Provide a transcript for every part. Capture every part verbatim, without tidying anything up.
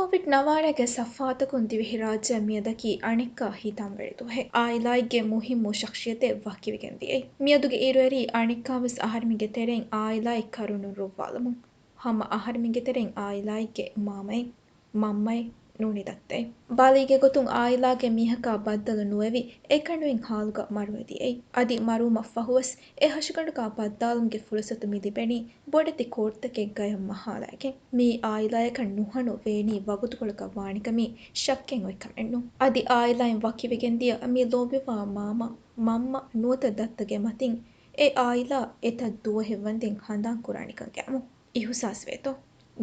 ކޮވިޑް ނަވާރަގެ ސަފާތަކުން ދިވެހިރާއްޖެ މިއަދަކީ އަނެއްކާ ހިތަންވެރި ދުވަހެއް. އާއިލާއެއްގެ މުހިއްމު ޝަޚްޞިއްޔަތެއް ވަކިވެގެން ދިޔައީ. މިއަދުގެ އިރުއެރީ އަނެއްކާވެސް އަހަރެމެންގެ ތެރެއިން އާއިލާއެއް ކަރުނުން ރުއްވާލަމުން. ހަމަ އަހަރެމެންގެ ތެރެއިން އާއިލާއެއްގެ މާމައެއް، މަންމައެއް، ނޫނީ ދައްތައެއް. ބަލީގެ ގޮތުން އާއިލާގެ މީހަކާ ބައްދަލު ނުވެވި، އެކަނޑުއިން ހާލުގަ މަރުވެ ދިޔައީ. އަދި މަރުވުމަށް ފަހުވެސް އެ ހަށިގަނޑުގަ ބައްދާލުމުގެ ފުރުސަތު މި ލިބެނީ ބޮޑެތި ކޯޓްތަކެއް ގަޔަށް މަހާލައިގެން. މިއީ އާއިލާޔަކަށް ނުހަނު ވޭނީ ވަގުތުކޮޅަކަށް ވާނެކަމީ ޝައްކެއް އޮތްކަމެއްނު. އަދި އާއިލާއިން ވަކިވެގެންދިޔަ މި ލޯބިވާ މާމަ، މަންމަ ނުވަތަ ދައްތަގެ މަތިން އެ އާއިލާ އެތައް ދުވަހެއް ވަންދެން ހަނދާން ކުރާނެކަން ގައިމު. އިހުސާސްވޭތޯ؟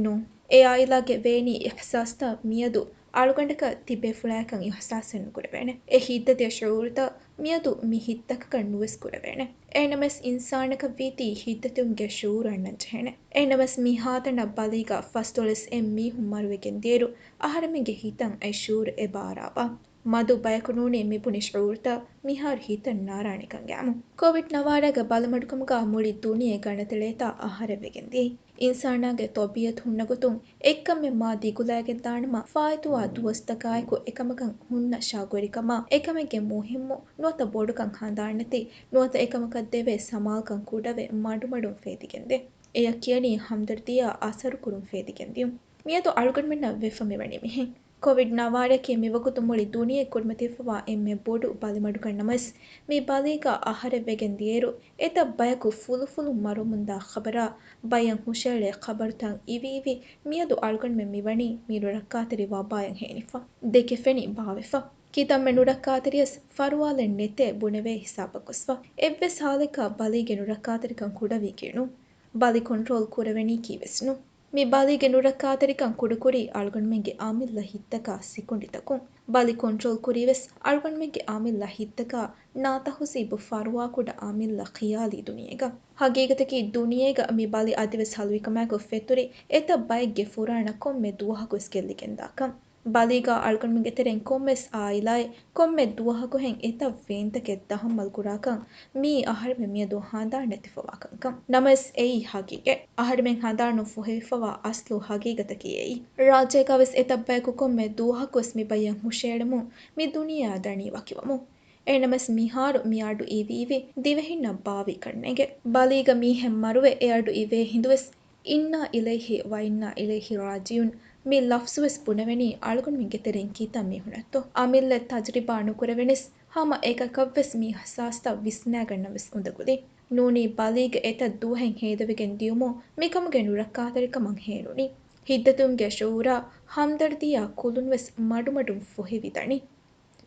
ނޫން. އެ އާއިލާގެ ވޭނީ އިހްސާސްތައް މިއަދު އަޅުގަނޑަކަށް ތިބޭފުޅާޔަކަށް އިހްސާސެއް ނުކުރެވޭނެ. އެ ހިތްދަތި ޝުޢޫރުތައް މިއަދު މި ހިތްތަކަކަށް ނުވެސް ކުރެވޭނެ. އެހެންނަމަވެސް އިންސާނަކަށް ވީތީ ހިތްދަތިވުމުގެ ޝުޢޫރު އަންނަން ޖެހޭނެ. އެހެންނަމަވެސް މިހާތަނަށް ބަލީގަ ފަސްދޮޅަސް އެއް މީހުން މަރުވެގެން ދިޔައިރު އަހަރެމެންގެ ހިތަށް އެ ޝުޢޫރު އެބަ އަރާބާ؟ މަދު ބަޔަކު ނޫނީ މިބުނި ޝުޢޫރުތައް މިހާރު ހިތަށް ނާރާނެކަން ގައިމު. ކޮވިޑް ނަވާރަގެ ބަލިމަޑުކަމުގަ މުޅި ދުނިޔެ ގަނެތެޅޭތާ އަހަރެއް ވެގެން ދިޔައީ. އިންސާނާގެ ޠަބީޢަތު ހުންނަ ގޮތުން އެއްކަމެއް މާ ދިގުލާގެން ދާނަމަ، ފާއިތުވާ ދުވަސްތަކާއެކު އެކަމަކަށް ހުންނަ ޝައުގުވެރިކަމާ، އެކަމެއްގެ މުހިއްމު ނުވަތަ ބޮޑުކަން ހަނދާންނެތި، ނުވަތަ އެކަމަކަށް ދެވޭ ސަމާލުކަން ކުޑަވެ މަޑުމަޑުން ފޭދިގެންދޭ. އެޔަށް ކިޔަނީ ހަމްދަރްދީއާ އަސަރުކުރުން ފޭދިގެންދިޔުން. މިއަދު އަޅުގަނޑުމެންނަށް ވެފަ މިވަނީ މިހެން. ކޮވިޑް ނަވާރައަކީ މިވަގުތު މުޅި ދުނިޔެ ކުރިމަތިވެފަވާ އެންމެ ބޮޑު ބަލިމަޑުކަން ނަމަވެސް، މި ބަލީގަ އަހަރެއް ވެގެން ދިޔައިރު، އެތައް ބަޔަކު ފުލުފުލުން މަރުވަމުންދާ ޚަބަރާ، ބައްޔަށް ހުށައެޅޭ ޚަބަރުތައް އިވިއިވި، މިއަދު އަޅުގަނޑުމެން މިވަނީ މި ނުރައްކާތެރި ވަބާއަށް ހޭނިފަ. ދެކެ ފެނި ބާވެފަ. ކިތަންމެ ނުރައްކާތެރިޔަސް ފަރުވާލެއް ނެތޭ ބުނެވޭ ހިސާބަށް ގޮސްފަ. އެއްވެސް ހާލެއްގަ ބަލީގެ ނުރައްކާތެރިކަން ކުޑަވީކީ ނޫން. ބަލި ކޮންޓްރޯލް ކުރެވެނީކީވެސް ނޫން. މި ބަލީގެ ނުރައްކާތެރިކަން ކުޑަކުރީ އަޅުގަނޑުމެންގެ އަމިއްލަ ހިތްތަކާ ސިކުނޑިތަކުން. ބަލި ކޮންޓްރޯލް ކުރީވެސް އަޅުގަނޑުމެންގެ އަމިއްލަ ހިތްތަކާ ނާތަހުޒީބު ފަރުވާކުޑަ އަމިއްލަ ޚިޔާލީ ދުނިޔޭގަ. ހަގީގަތަކީ ދުނިޔޭގަ މި ބަލި އަދިވެސް ހަލުވިކަމާއެކު ފެތުރި އެތައް ބައެއްގެ ފުރާނަ ކޮންމެ ދުވަހަކުވެސް ގެއްލިގެންދާކަން. ބަލީގަ އަޅުގަނޑުމެންގެ ތެރެއިން ކޮންމެސް އާއިލާއެއް، ކޮންމެ ދުވަހަކުހެން އެތައް ވޭންތަކެއް ތަހައްމަލް ކުރާކަން މިއީ އަހަރެމެން މިއަދު ހަނދާން ނެތިފަވާ ކަންކަން. ނަމަވެސް އެއީ ހަގީގަތް. އަހަރެމެން ހަނދާނުން ފޮހެވިފަވާ އަސްލު ހަގީގަތަކީ އެއީ. ރާއްޖޭގަވެސް އެތައް ބަޔަކު ކޮންމެ ދުވަހަކުވެސް މި ބައްޔަށް ހުށައެޅެމުން މި ދުނިޔެއާ ދަނީ ވަކިވަމުން. އެހެންނަމަވެސް މިހާރު މި އަޑު އިވިއިވި ދިވެހިންނަށް ބާވީކަން ނޭނގެ. ބަލީގަ މީހެއް މަރުވެ އެ އަޑު އިވޭ ހިނދުވެސް އިންނާ އިލައިހި ވައިންނާ އިލައިހި ރާޖިޢޫން މި ލަފްޒުވެސް ބުނެވެނީ އަޅުގަނޑުމެންގެ ތެރެއިން ކިތަންމެ މީހުނަށްތޯ؟ އަމިއްލަ ތަޖުރިބާ ނުކުރެވެނިސް ހަމަ އެކަކަށްވެސް މި އިހްސާސްތައް ވިސްނާގަންނަން ވެސް އުނދަގުލީ. ނޫނީ ބަލީގަ އެތައް ދުވަހެއް ހޭދަވެގެން ދިޔުމުން މިކަމުގެ ނުރައްކާތެރިކަމަށް ހޭނުނީ. ހިތްދަތިވުމުގެ ޝުޢޫރާ ހަމްދަރްދީއާ ކުލުންވެސް މަޑުމަޑުން ފޮހެވިދަނީ.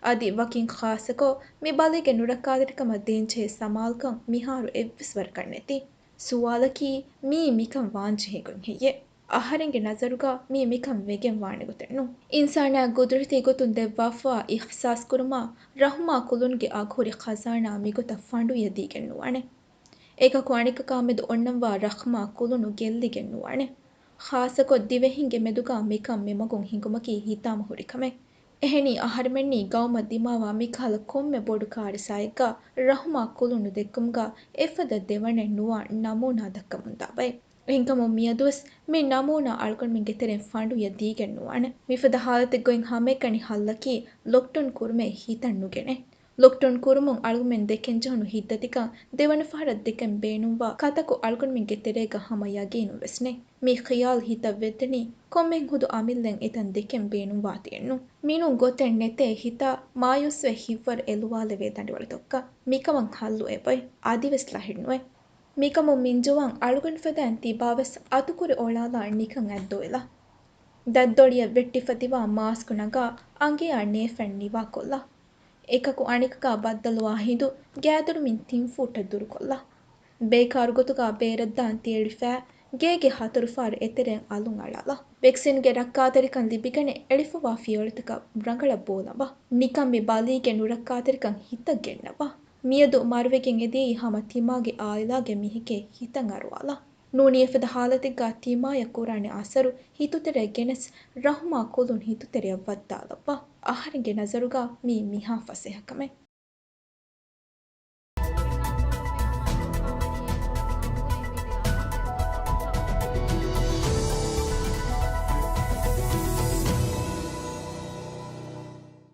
އަދި ވަކިން ޚާއްޞަކޮށް މި ބަލީގެ ނުރައްކާތެރިކަމަށް ދޭންޖެހޭ ސަމާލުކަން މިހާރު އެއްވެސް ވަރަކަށް ނެތި. ސުވާލަކީ މިއީ މިކަން ވާންޖެހޭ ގޮތް ހެއްޔޭ؟ އަހަރެންގެ ނަޒަރުގަ މިއީ މިކަން ވެގެން ވާނެ ގޮތެއް ނޫން. އިންސާނާ ގުދުރަތީ ގޮތުން ދެއްވާފަވާ އިހްސާސް ކުރުމާ ރަޙުމާ ކުލުންގެ އަގުހުރި ޚަޒާނާ މިގޮތަށް ފަނޑުއިޔަ ދީގެން ނުވާނެ. އެކަކު އަނެކަކާމެދު އޮންނަންވާ ރަޙުމާ ކުލުނު ގެއްލިގެން ނުވާނެ. ޚާއްޞަކޮށް ދިވެހިންގެ މެދުގަ މިކަން މިމަގުން ހިނގުމަކީ ހިތާމަ ހުރި ކަމެއް. އެހެނީ އަހަރެމެންނީ ގައުމަށް ދިމާވާ މިކަހަލަ ކޮންމެ ބޮޑު ކާރިސާއެއްގަ ރަޙުމާ ކުލުނު ދެއްކުމުގަ އެފަދަ ދެވަނައެއް ނުވާ ނަމޫނާ ދައްކަމުންދާ ބައެއް. އެހެންކަމުން މިއަދުވެސް މި ނަމޫނާ އަޅުގަނޑުމެންގެ ތެރެއިން ފަނޑުއިޔަ ދީގެން ނުވާނެ. މިފަދަ ހާލަތެއްގައި ހަމައެކަނި ހައްލަކީ ލޮކްޑައުން ކުރުމޭ ހިތަށް ނުގެނޭ. ލޮކްޑައުން ކުރުމުން އަޅުގަނޑުމެން ދެކެންޖެހުނު ހިތްދަތިކަން ދެވަނަ ފަހަރަށް ދެކެން ބޭނުންވާ ކަތަކު އަޅުގަނޑުމެންގެ ތެރޭގަ ހަމަ ޔަގީނުން ވެސް ނެތް. މި ޚިޔާލު ހިތަށް ވެއްދަނީ ކޮންމެހެން ހުދު އަމިއްލައެއް އެތަން ދެކެން ބޭނުންވާތީއެއްނު. މިނޫން ގޮތެއް ނެތޭ ހިތާ މާޔޫސްވެ ހިތްވަރު އެލުވާލެވޭ ދަނޑިވަޅުތަކަށް. މިކަމަށް ހައްލު އެބައޮތް. އަދިވެސް ލަހިރު ނުވޭ. މިކަމުން މިންޖުވާން އަޅުގަނޑު ފަދައިން ތިބާވެސް އަތުކުރި އޮޅާލާ ނިކަން އަތްދޮވެލާ. ދަތްދޮޅިއަށް ވެއްޓިފަ ތިބާ މާސްކު ނަގާ އަނގަޔާ ނޭފަތް ނިވާކޮށްލާ. އެކަކު އަނެކަކާ ބައްދަލުވާ ހިނދު ގާތްދުރުމިން ތިން ފޫޓަށް ދުރުކޮށްލާ. ބޭކާރު ގޮތުގަ ބޭރަށްދާން ތިއެޅިފަ ގޭގެ ހަތަރު ފަހަރު އެތެރެއަށް އަލުން އަޅާލާ. ވެކްސިންގެ ރައްކާތެރިކަން ލިބިގަނެ އެޅިފަވާ ފިޔަވަޅުތަކަށް ރަނގަޅަށް ބޯލަނބާ. ނިކަން މި ބަލީގެ ނުރައްކާތެރިކަން ހިތަށް ގެންނަނބާ. މިއަދު މަރުވެގެން އެދިޔައީ ހަމަ ތިމާގެ އާއިލާގެ މީހެކޭ ހިތަށް އަރުވާލާ. ނޫނީ އެފަދަ ހާލަތެއްގަ ތިމާޔަށް ކުރާނެ އަސަރު ހިތުތެރެއަށް ގެނެސް ރަޙުމާ ކުލުން ހިތުތެރެއަށް ވައްދާލައްވާ. އަހަރެންގެ ނަޒަރުގަ މީ މިހާ ފަސޭހަ ކަމެއް.